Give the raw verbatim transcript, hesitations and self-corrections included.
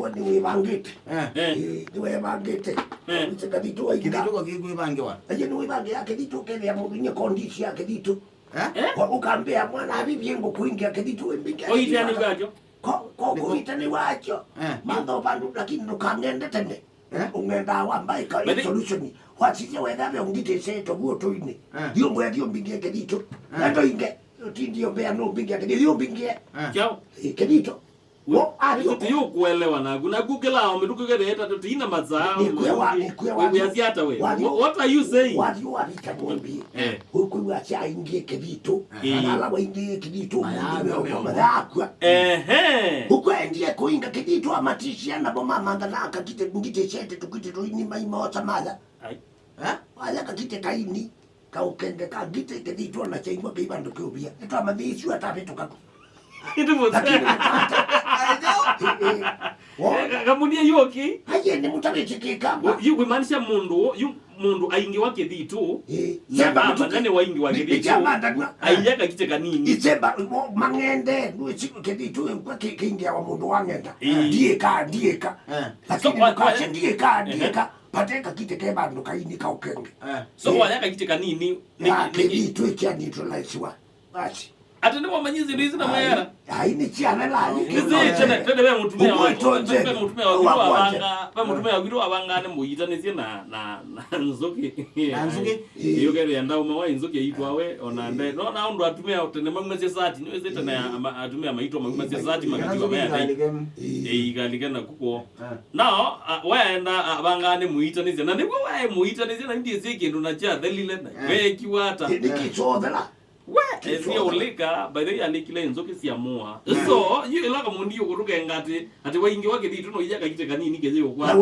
Nĩwĩvangĩte. Eh. Eh. Ĩĩ, nĩwĩvangĩte. Eh. Wĩsĩ Kathitũ wainga. Kĩthitũ ko kĩkwĩvangĩwa. Aye nĩwĩvangĩa Kĩthitũ ũkethĩa mũndũ nye kondisi ya Kĩthitũ. Eh? Eh? Ũkambĩa mwana avivie ngũkũ ingĩ ya Kĩthitũ ĩmbingĩ. Ũitanĩ wakyo. Ko ko ũitanĩ wakyo. Eh. Matho vandu lakini ndũkang'ende tene. Eh? Ũng'endaa wamba ĩka solution. Wasisye wetha ve ũngitĩsĩte vuo tũinĩ. Eh. Thiũmbũe thiũmbingĩe Kĩthitũ. Eh. Endo inge. Ũtindie mbea nũmbingĩe Kĩthitũ. Thiũmbingĩe. Eh. Kyaũ. Kĩthitũ. Wo, ali ũko. Tũtiyũkũelewa naku. Naku kĩla ombe tũkĩketheta tũtina mathaa. Nĩkwĩwa, nĩkwĩwa. Wĩwĩasya ata we? What are you saying? Wathi wavita mwambie. Eh. Ũkwĩw'a sya ingie Kĩthitũ. Eh. Ala waingie Kĩthitũ. Mayakw'a. Ehe. Ũkwendie kũinga Kĩthitũ amatishia nabo mamantha na akakite ngitĩsete tũkite tũini maimosa maya. Ai. Eh? Aya kakite kaini. Kaũkenge ka ngitĩ kĩthitũ na kyaimwa kĩ vandũ kĩũvia. Nĩtwamanyĩisye atavĩtũka ku. Lakini nĩtwata. Kamunia yu okay? Aye nĩ mũtavĩtĩkĩka. Yu kwĩmaanisha mũndũ yu mũndũ aingĩwa kĩthitũ. Na amanya nĩ waingĩwa kĩthitũ. Ailya kakitĩ kanini. Isemba mang'ende nũĩsi kĩthitũ ĩkwa kĩingĩawa mũndũ wang'enda. Ndiĩka ndiĩka. Lakini ndũkasye ndiĩka ndiĩka. Pate kakitĩ ke vandũ kaini kaũkenge. So waya kakitĩ kanini. Ya kĩthitũ ĩkya neutralize-wa. Basi. Ati nĩ wamanyie syĩndũ ici na mwera? Ai nĩ ciana la. Nĩzĩ tene tene ve mũtumĩa wa ve mũtumĩa wa kwitũ wavanga ve mũtumĩa wa kwitũ wavanga nĩ mũyitanĩsye na na na nzũkĩ. Na nzũkĩ. Iyo kethĩa ndauma wa nzũkĩ aitwawe ona nde no na ũndũ atumĩa tene maumasya sati nĩ wĩsĩ tene atumĩa maitwa maumasya sati makatiwa mea. Ĩikalike na kuko. Nao waenda avangaa nĩ mũitanĩsya na nĩw'o waĩ mũitanĩsya na ndiĩsĩ kĩndũ na kyathelile na weekiwa ata. Nĩkĩsothela. We ĩsie ũlĩka by the way alĩkile nzũkĩ sya mũa. So yu ĩla kamundi yũkũtũkenga atĩ atĩ waingĩwa kĩthitũ no ija kakitĩ kanini kethĩ ũkwata.